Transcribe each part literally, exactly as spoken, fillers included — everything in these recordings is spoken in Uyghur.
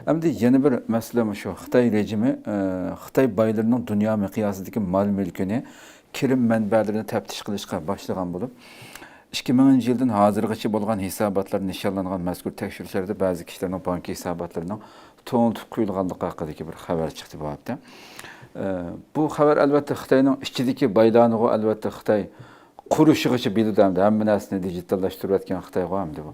ئەمدى يەنە بىر مەسىلە مۇشۇ. خىتاي رېجىمى، ئە، خىتاي بايلىرىنىڭ دۇنيا مىقياسىدىكى مال-مۈلكىنى، كىرىم مەنبەلىرىنى تەپتىش قىلىشقا باشلىغان بولۇپ، ئىككى مىڭىنچى يىلدىن ھازىرغىچە بولغان ھېساباتلار نىشانلانغان مەزكۇر تەكشۈرۈشلەردە بەزى كىشىلەرنىڭ بانكا ھېساباتلىرىنىڭ توڭلىتىپ قويۇلغانلىقى ھەققىدىكى بىر خەۋەر چىقتى بۇ ھەپتە. ئە، بۇ خەۋەر، ئەلۋەتتە، خىتاينىڭ ئىچىدىكى بايلارنىغۇ، ئەلۋەتتە، خىتاي قۇرۇشىغىچە بىلىدۇ ئەمدى، ھەممە نەرسىنى دىجىتاللاشتۇرۇۋەتكەن خىتايغۇ ئەمدى بۇ.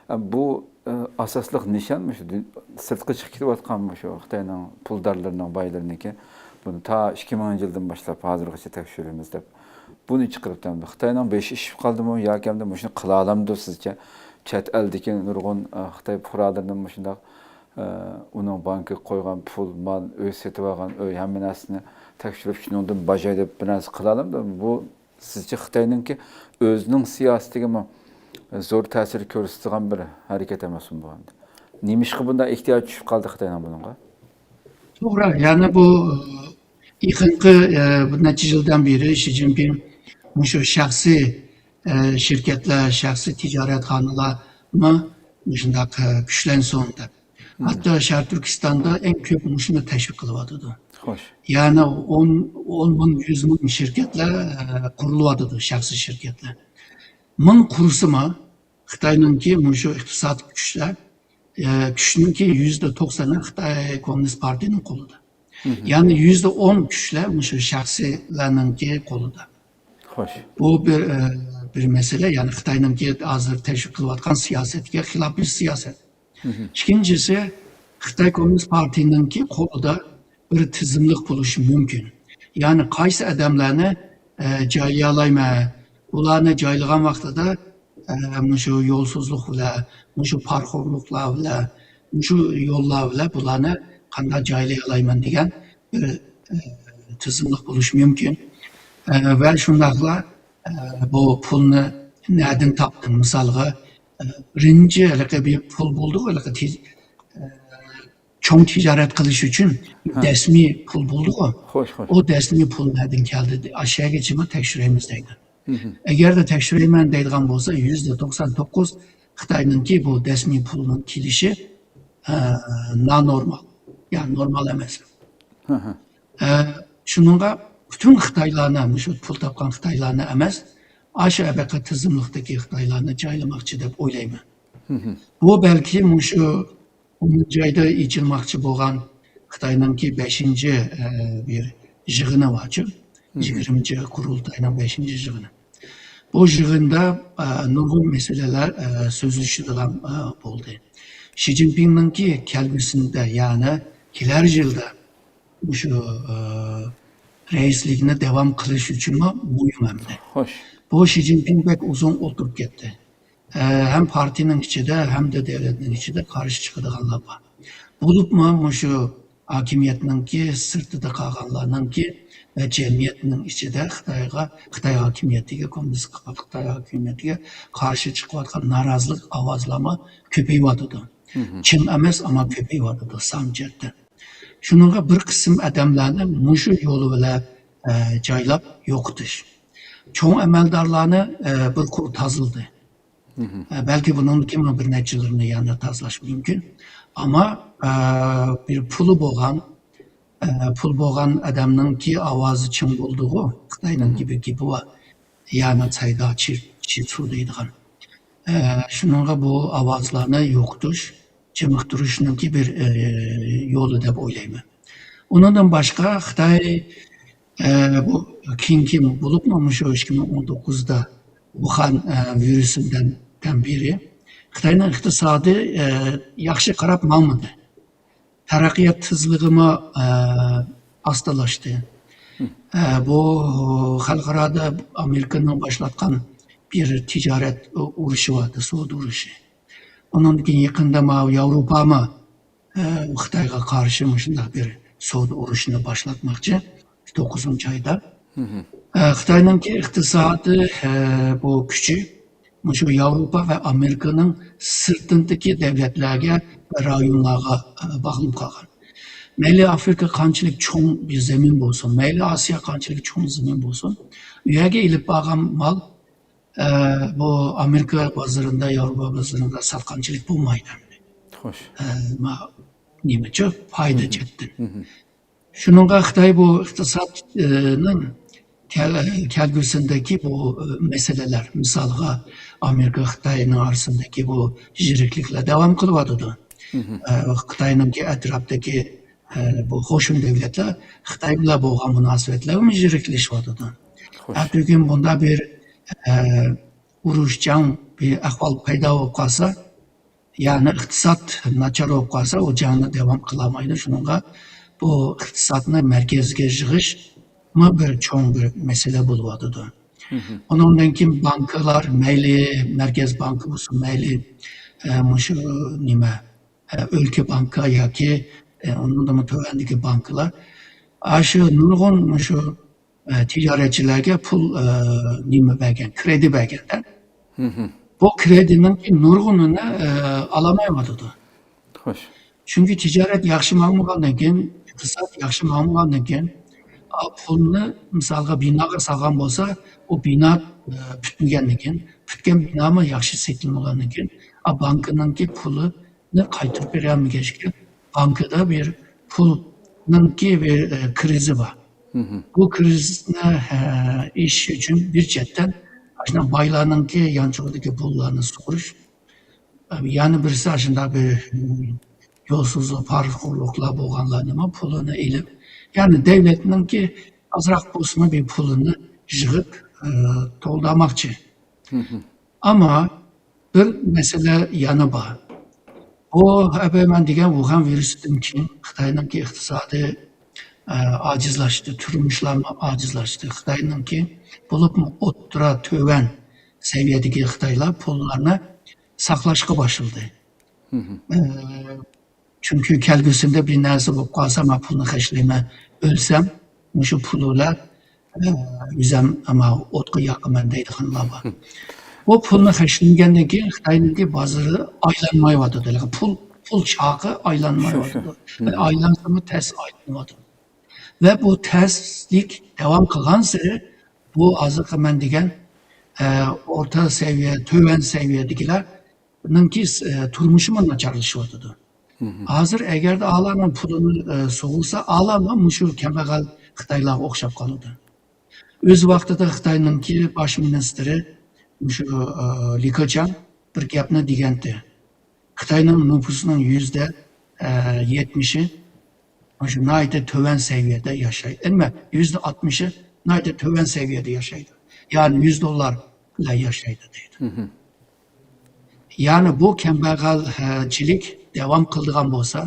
ئە، بۇ، ئە، ئاساسلىق نىشان مۇشۇ دۇ-، سىرتقا چىقىپ كېتىۋاتقان مۇشۇ خىتاينىڭ پۇلدارلىرىنىڭ، بايلىرىنىڭكى، بۇنى تا ئىككى مىڭىنچى يىلدىن باشلاپ ھازىرغىچە تەكشۈرىمىز دەپ بۇنى چىقىرىپتۇ ئەمدى. خىتاينىڭ بېشى ئىششىپ قالدىمۇ ياكى ئەمدى مۇشۇنى قىلالامدۇ سىزچە؟ چەت ئەلدىكى نۇرغۇن، ئە، خىتاي پۇقرالىرىنىڭ مۇشۇنداق، ئە، ئۇنىڭ بانكىغا قويغان پۇل، مال، ئۆي، سېتىۋالغان ئۆي، ھەممە نەرسىنى تەكشۈرۈپ، شۇنىڭدىن باجاي دەپ بىر نەرسە قىلالامدۇ؟ بۇ سىزچە خىتاينىڭكى ئۆزىنىڭ سىياسىتىگىمۇ زور تەسىر كۆرسىتىدىغان بىر ھەرىكەت ئەمەسمۇ بۇ ئەمدى؟ نېمىشقا بۇنداق ئېھتىياج چۈشۈپ قالدى خىتاينىڭ بۇنىڭغا؟ توغرا، يەنى بۇ، ئە، يېقىنقى، ئە، بىر نەچچە يىلدىن بېرى شى جىنپىڭ مۇشۇ شەخسىي، ئە، شىركەتلەر، شەخسىي تىجارەتخانىلارمۇ مۇشۇنداق، ئە، كۈچلەنسۇن دەپ. ھەتتا شەرقىي تۈركىستاندا ئەڭ كۆپ مۇشۇنى تەشۋىق قىلىۋاتىدۇ. خوش. يەنى ئون، ئون مىڭ، يۈز مىڭ شىركەتلەر، ئە، قۇرۇلۇۋاتىدۇ، شەخسىي شىركەتلەر. مىڭ قۇرسىمۇ، خىتاينىڭكى مۇشۇ ئىقتىسادىي كۈچلەر، ئە، كۈچنىڭكى يۈزدە توقسىنى خىتاي كوممۇنىست پارتىيىنىڭ قولىدا. يەنى يۈزدە ئون كۈچلەر مۇشۇ شەخسىيلەرنىڭكى قولىدا. خوش. بۇ بىر، ئە، بىر مەسىلە، يەنى خىتاينىڭكى ھازىر تەشۋىق قىلىۋاتقان سىياسەتكە خىلاپ بىر سىياسەت. ئىككىنچىسى، خىتاي كوممۇنىست پارتىيىنىڭكى قولىدا بىر تىزىملىق بولۇشى مۇمكىن. يەنى قايسى ئادەملەرنى، ئە، جايلىيالايمەن، ئۇلارنى جايلىغان ۋاقتىدا، ئە، مۇشۇ يولسىزلىق بىلەن، مۇشۇ پارىخورلۇقلار بىلەن، مۇشۇ يوللار بىلەن بۇلارنى قانداق جايلىيالايمەن دېگەن بىر، ئە، تىزىملىق بولۇشى مۇمكىن. ئە، ۋە شۇنداقلا، ئە، بۇ پۇلنى نەدىن تاپتىڭ؟ مىسالغا، ئە، بىرىنچى ھېلىقى بىر پۇل بولدى، ھېلىقى تىز-، ئە، چوڭ تىجارەت قىلىش ئۈچۈن ھە. دەسمىي پۇل بولدىغۇ. خوش، خوش. ئۇ دەسمىي پۇل نەدىن كەلدى؟ ئاشۇ يەرگىچىمۇ تەكشۈرەيمىز دەيدۇ. ئەگەردە تەكشۈرەيمەن دەيدىغان بولسا، يۈزدە توقسان توققۇز خىتاينىڭكى بۇ دەسمىي پۇلنىڭ كېلىشى، ئە، نانورمال. يەنى نورمال ئەمەس. ئە، شۇنىڭغا پۈتۈن خىتايلارنى، مۇشۇ پۇل تاپقان خىتايلارنى ئەمەس، ئاشۇ ئەبەقە تىزىملىقتىكى خىتايلارنى جايلىماقچى دەپ ئويلايمەن. بۇ بەلكى مۇشۇ ئون جايدا ئېچىلماقچى بولغان خىتاينىڭكى بەشىنچى، ئە، بىر يىغىنى بارچۇ. يىگىرمىنچى قۇرۇلتاينىڭ بەشىنچى يىغىنى. بۇ يىغىندا، ئە، نۇرغۇن مەسىلىلەر، ئە، سۆزلىشىدىغان، ئە، بولدى. شى جىنپىڭنىڭكى كەلگۈسىدە، يەنى كېلەر يىلدا مۇشۇ، ئە، رەئىسلىكنى داۋام قىلىش ئۈچۈنمۇ مۇھىم ئەمدى. خوش. بۇ شى جىنپىڭ بەك ئۇزۇن ئولتۇرۇپ كەتتى. ئە، ھەم پارتىيىنىڭ ئىچىدە، ھەمدە دۆلەتنىڭ ئىچىدە قارشى چىقىدىغانلار بار. بولۇپمۇ مۇشۇ ھاكىمىيەتنىڭكى سىرتىدا قالغانلارنىڭكى ۋە جەمئىيەتنىڭ ئىچىدە خىتايغا، خىتاي ھاكىمىيىتىگە، كوممۇنىست خىتاي ھاكىمىيىتىگە قارشى چىقىۋاتقان نارازىلىق ئاۋازلارمۇ كۆپىيىۋاتىدۇ. چىڭ ئەمەس، ئەمما كۆپىيىۋاتىدۇ سان جەھەتتىن. شۇنىڭغا بىر قىسىم ئادەملەرنى مۇشۇ يول بىلەن، ئە، جايلاپ يوقىتىش. چوڭ ئەمەلدارلارنى، ئە، بىر قۇر تازىلىدى. ئە، بەلكى بۇنىڭدىن كېيىن بىر نەچچىلىرىنى يەنە تازىلاش مۇمكىن. ئەمما، ئە، بىر پۇلى بولغان، ئە، پۇل بولغان ئادەمنىڭكى ئاۋازى چىڭ بولىدىغۇ. خىتاينىڭكى بىر گېپى بار. يەنى سەيدا چى-، چىچۇ دەيدىغان. ئە، شۇنىڭغا بۇ ئاۋازلارنى يوقىتىش، چېمىقتۇرۇشنىڭكى بىر، ئە، يولى دەپ ئويلايمەن. ئۇنىڭدىن باشقا خىتاي، ئە، بۇ كېيىنكى بولۇپمۇ مۇشۇ ئىككى مىڭ ئون توققۇزدا ۋۇخەن، ئە، ۋىرۇسىدىن، دىن بېرى خىتاينىڭ ئىقتىسادى، ئە، ياخشى قاراپ ماڭمىدى. تەرەققىيات تېزلىكىمۇ، ئە، ئاستىلاشتى. ئە، بۇ خەلقئارادا ئامېرىكىنىڭ باشلاتقان بىر تىجارەت ئۇرۇشى بار، سودا ئۇرۇشى. ئۇنىڭدىن كېيىن يېقىندا ماۋۇ ياۋروپامۇ، ئە، خىتايغا قارشى مۇشۇنداق بىر سودا ئۇرۇشىنى باشلاتماقچى. توققۇزىنچى ئايدا. ئە، خىتاينىڭكى ئىقتىسادىي، ئە، بۇ كۈچى مۇشۇ ياۋروپا ۋە ئامېرىكىنىڭ سىرتىدىكى دۆلەتلەرگە ۋە رايونلارغا، ئە، باغلىنىپ قالغان. مەيلى ئافرىقا قانچىلىك چوڭ بىر زېمىن بولسۇن، مەيلى ئاسىيا قانچىلىك چوڭ زېمىن بولسۇن، ئۇ يەرگە ئېلىپ بارغان مال، ئە، بۇ ئامېرىكا بازىرىندا، ياۋروپا بازىرىندا ساتقانچىلىك بولمايدۇ. خوش. ئە، ما-، نېمىچۇ پايدا چەكتى. شۇنىڭغا خىتاي بۇ ئىقتىسادنىڭ كەل-، كەلگۈسىدىكى بۇ، ئە، مەسىلىلەر، مىسالغا، ئامېرىكا خىتاينىڭ ئارىسىدىكى بۇ يىرىكلىكلەر داۋام قىلىۋاتىدۇ. ئە، خىتاينىڭكى ئەتراپتىكى، ئە، بۇ قوشنا دۆلەتلەر خىتاي بىلەن بولغان مۇناسىۋەتلەرمۇ يىرىكلىشىۋاتىدۇ. ئەتىگۈن بۇنداق بىر، ئە، ئۇرۇش، جەڭ، بىر ئەھۋال پەيدا بولۇپ قالسا، يەنى ئىقتىساد ناچار بولۇپ قالسا، ئۇ جەڭنى داۋام قىلالمايدۇ. شۇنىڭغا بۇ ئىقتىسادنى مەركەزگە يىغىشمۇ بىر چوڭ بىر مەسىلە بولۇۋاتىدۇ. ئۇنىڭدىن كېيىن بانكىلار، مەيلى مەركەز بانكا بولسۇن، مەيلى، ئە، مۇشۇ نېمە، ئە، ئۆلكە بانكا ياكى، ئە، ئۇنىڭدىنمۇ تۆۋەندىكى بانكىلار، ئاشۇ نۇرغۇن مۇشۇ ئە، تىجارەتچىلەرگە پۇل، ئە، نېمە بەرگەن، كرېدىت بەرگەندە، بۇ كرېدىتنىڭكى نۇرغۇنىنى، ئە، ئالالمايۋاتىدۇ. خوش. چۈنكى تىجارەت ياخشى ماڭمىغاندىن كېيىن، ئىقتىساد ياخشى ماڭمىغاندىن كېيىن، ئا، پۇلنى مىسالغا بىناغا سالغان بولسا، ئۇ بىنا، ئە، پۈتمىگەندىن كېيىن، پۈتكەن بىنامۇ ياخشى سېتىلمىغاندىن كېيىن، ئا، بانكىنىڭكى پۇلى نى قايتۇرۇپ بېرەلمىگەچكە، بانكىدا بىر پۇلنىڭكى بىر، ئە، كىرىزى بار. بۇ كىرىزنى، ئە، ئېشىش ئۈچۈن بىر چەتتىن ئاشۇنداق بايلارنىڭكى يانچۇقىدىكى پۇللارنى سۇغۇرۇش، ئە، يەنە بىرسى ئاشۇنداق بىر، م، يولسىزلىق، پارىخورلۇقلار بولغانلارنىمۇ پۇلىنى ئېلىپ، يەنى دۆلەتنىڭكى ئازراق بولسىمۇ بىر پۇلىنى يىغىپ، ئە، تولدۇرماقچى. ئەمما بىر مەسىلە يەنە بار. بۇ ئەپەيمەن دېگەن ۋۇخەن ۋىرۇسىدىن كېيىن خىتاينىڭكى ئىقتىسادى، ئە، ئاجىزلاشتى، تۇرمۇشلارمۇ ئاجىزلاشتى. خىتاينىڭكى بولۇپمۇ ئوتتۇرا، تۆۋەن سەۋىيەدىكى خىتايلار پۇللارنى ساقلاشقا باشلىدى. ئە، چۈنكى كەلگۈسىمدە بىر نەرسە بولۇپ قالسا، مەن پۇلنى خەجلەيمەن، ئۆلسەم، مۇشۇ پۇل بىلەن، ئە، ئۆزۈم ئەمما ئوتقا ياقىمەن دەيدىغانلار بار. بۇ پۇلنى خەجلىگەندىن كېيىن خىتاينىڭكى بازىرى ئايلانمايۋاتىدۇ. پۇل، پۇل چاقى ئايلانمايۋاتىدۇ. ئايلانسىمۇ تەس ئايلىنىۋاتىدۇ. ۋە بۇ تەسلىك داۋام قىلغانسېرى، بۇ ھازىرقى مەن دېگەن، ئە، ئورتا سەۋىيە، تۆۋەن سەۋىيەدىكىلەر نىڭكى، ئە، تۇرمۇشىمۇ ناچارلىشىۋاتىدۇ. ھازىر ئەگەردە ئالارنىڭ پۇلىنى، ئە، سۇغۇرسا، ئالارمۇ مۇشۇ كەمبەغەل خىتايلارغا ئوخشاپ قالىدۇ. ئۆز ۋاقتىدا خىتاينىڭكى باش مىنىستىرى مۇشۇ، ئە، لى كېچياڭ بىر گەپنى دېگەنتى. خىتاينىڭ نوپۇسىنىڭ يۈزدە، ئە، يەتمىشى مۇشۇ ناھايىتى تۆۋەن سەۋىيەدە ياشايدۇ. ئەمما يۈزدە ئاتمىشى ناھايىتى تۆۋەن سەۋىيەدە ياشايدۇ. يەنى يۈز دوللار بىلەن ياشايدۇ دەيدۇ. يەنى بۇ كەمبەغەلچىلىك داۋام قىلىدىغان بولسا،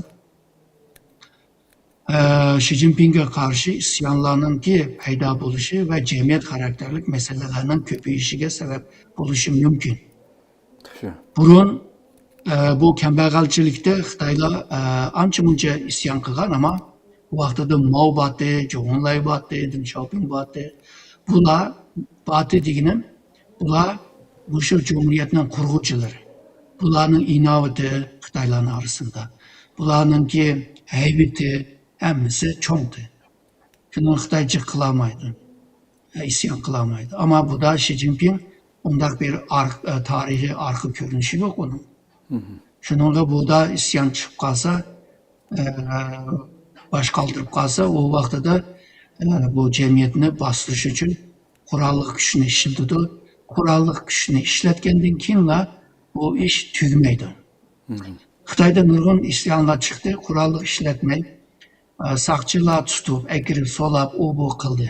ئە، شى جىنپىڭگە قارشى ئىسيانلارنىڭكى پەيدا بولۇشى ۋە جەمئىيەت خاراكتېرلىك مەسىلىلەرنىڭ كۆپىيىشىگە سەۋەب بولۇشى مۇمكىن. بۇرۇن، ئە، بۇ كەمبەغەلچىلىكتە خىتايلار، ئە، ئانچە-مۇنچە ئىسيان قىلغان، ئەمما ۋاقتىدا ماۋ بارتى، جوۋ ئېنلاي بارتى، دېڭ شياۋپىڭ بارتى. بۇلار بارتى دېگىنىم، بۇلار مۇشۇ جۇمھۇرىيەتنىڭ قۇرغۇچىلىرى. بۇلارنىڭ ئىناۋىتى خىتايلارنىڭ ئارىسىدا. بۇلارنىڭكى ھەيۋىتى ھەممىسى چوڭتى. شۇنىڭ خىتاي جىق قىلالمايدۇ. ئىسيان قىلالمايدۇ. ئەمما بۇدا شى جىنپىڭ ئۇنداق بىر ئار-، تارىخىي ئارقا كۆرۈنۈشى يوق ئۇنىڭ. شۇنىڭغا بۇدا ئىسيان چىقىپ قالسا، ئە، باش قالدۇرۇپ قالسا، ئۇ ۋاقتىدا، ئە، بۇ جەمئىيەتنى باستۇرۇش ئۈچۈن قوراللىق كۈچنى ئىشلىتىدۇ. قوراللىق كۈچنى ئىشلەتكەندىن كېيىنلا بۇ ئىش تۈگىمەيدۇ. خىتايدا نۇرغۇن ئىسيانلار چىقتى، قوراللىق ئىشلەتمەي، ئە، ساقچىلار تۇتۇپ، ئەكىرىپ، سولاپ، ئۇ بۇ قىلدى.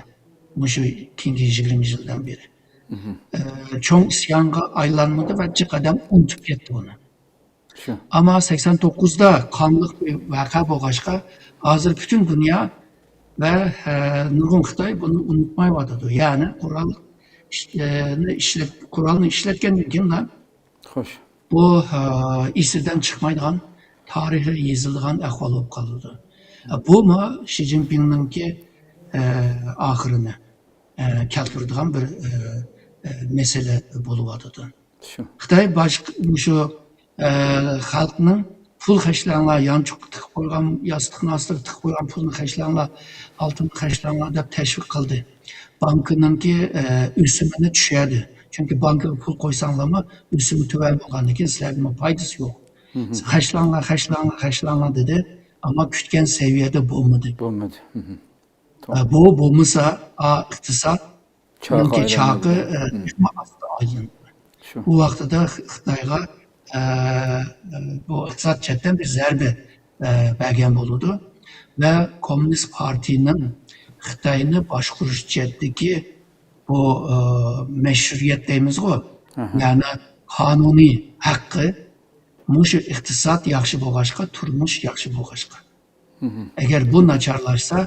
مۇشۇ كېيىنكى يىگىرمە يىلدىن بېرى. ئە، چوڭ ئىسيانغا ئايلانمىدى ۋە جىق ئادەم ئۇنتۇپ كەتتى بۇنى. ئەمما سەكسەن توققۇزدا قانلىق بىر ۋەقە بولغاچقا، ھازىر پۈتۈن دۇنيا ۋە، ئە، نۇرغۇن خىتاي بۇنى ئۇنتۇمايۋاتىدۇ. يەنى قورال ئىش-، ئە، نى ئىشلەت-، قورالنى ئىشلەتكەندىن كېيىنلا بۇ، ئە، ئېسىدىن چىقمايدىغان، تارىخى يېزىلىدىغان ئەھۋال بولۇپ قالىدۇ. ئە، بۇمۇ شى جىنپىڭنىڭكى، ئە، ئاخىرىنى، ئە، كەلتۈرىدىغان بىر، ئە، ئە، مەسىلە بولۇۋاتىدۇ. خىتاي باشقا مۇشۇ، ئە، خەلقنىڭ پۇل خەجلەڭلار، يانچۇققا تىقىپ قويغان، ياستۇقنىڭ ئاستىغا تىقىپ قويغان پۇلنى خەجلەڭلار، ئالتۇننى خەجلەڭلار دەپ تەشۋىق قىلدى. بانكىنىڭكى، ئە، ئۆسۈمىنى چۈشۈردى. چۈنكى بانكىغا پۇل قويساڭلارمۇ ئۆسۈمى تۆۋەن بولغاندىن كېيىن سىلەرگىمۇ پايدىسى يوق. خەجلەڭلار، خەجلەڭلار، خەجلەڭلار دېدى. ئەمما كۈتكەن سەۋىيەدە بولمىدى. بولمىدى. مم. ئە، بۇ بولمىسا، ئا، ئىقتىساد چاققا چاقى ئايلاندى. ئە، ئاستا ئايلاندى. شۇ. بۇ ۋاقتىدا خىتايغا ئە، بۇ ئىقتىساد جەھەتتىن بىر زەربە ئە، بەرگەن بولىدۇ ۋە كوممۇنىست پارتىيىنىڭ خىتاينى باشقۇرۇش جەھەتتىكى بۇ ئە، مەشرۇئىيەت دەيمىزغۇ، ئەھە. يەنى قانۇنىي ھەققى، مۇشۇ ئىقتىساد ياخشى بولغاچقا، تۇرمۇش ياخشى بولغاچقا. مم. ئەگەر بۇ ناچارلاشسا،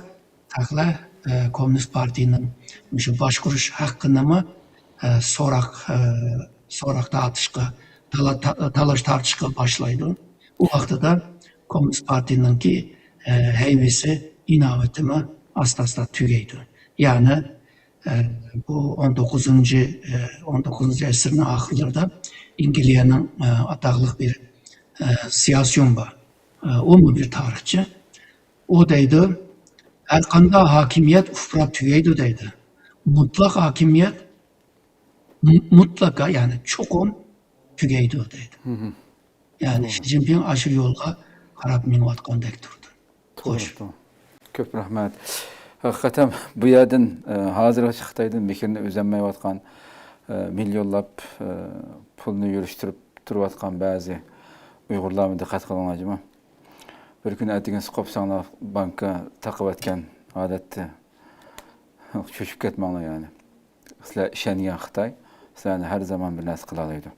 خەقلەر ئە، كوممۇنىست پارتىيىنىڭ مۇشۇ باشقۇرۇش ھەققىنىمۇ ئە، سوراق ئە، سوراق تارتىشقا، تالا- تا- تالاش تارتىشقا باشلايدۇ. ئۇ ۋاقتىدا كوممۇنىست پارتىيىنىڭكى ئە، ھەيۋىسى، ئىناۋىتىمۇ ئاستا ئاستا تۈگەيدۇ. يەنى ئە، بۇ ئون توققۇزىنچى ئە، ئون توققۇزىنچى ئەسىرنىڭ ئاخىرلىرىدا ئەنگلىيەنىڭ ئە، ئاتاقلىق بىر ئە، سىياسىيون بار. ئە، ئۇمۇ بىر تارىخچى. ئۇ دەيدۇ، ھەرقانداق ھاكىمىيەت ئۇپراپ تۈگەيدۇ دەيدۇ. مۇتلەق ھاكىمىيەت مۇ- مۇتلەقا، يەنى چوقۇم تۈگەيدۇ دەيدۇ. مم. يەنى شى جىنپىڭ ئاشۇ يولغا قاراپ مېڭىۋاتقاندەك تۇرىدۇ. خوش. توغرا، توغرا. كۆپ رەھمەت. ھەقىقەتەن بۇ يەردىن ئە، ھازىرغىچە خىتايدىن مېھرىنى ئۈزەلمەيۋاتقان ئە، مىليونلاپ ئە، پۇلنى يۈرۈشتۈرۈپ تۇرۇۋاتقان بەزى ئۇيغۇرلارمۇ دىققەت قىلىڭلار جۇمۇ. بىر كۈنى ئەتىگەنسى قوپساڭلار بانكا تاقىۋەتكەن ھالەتتە چۆچۈپ كەتمەڭلار يەنى. سىلەر ئىشەنگەن خىتاي سىلەرنى ھەر زامان بىر نەرسە قىلالايدۇ.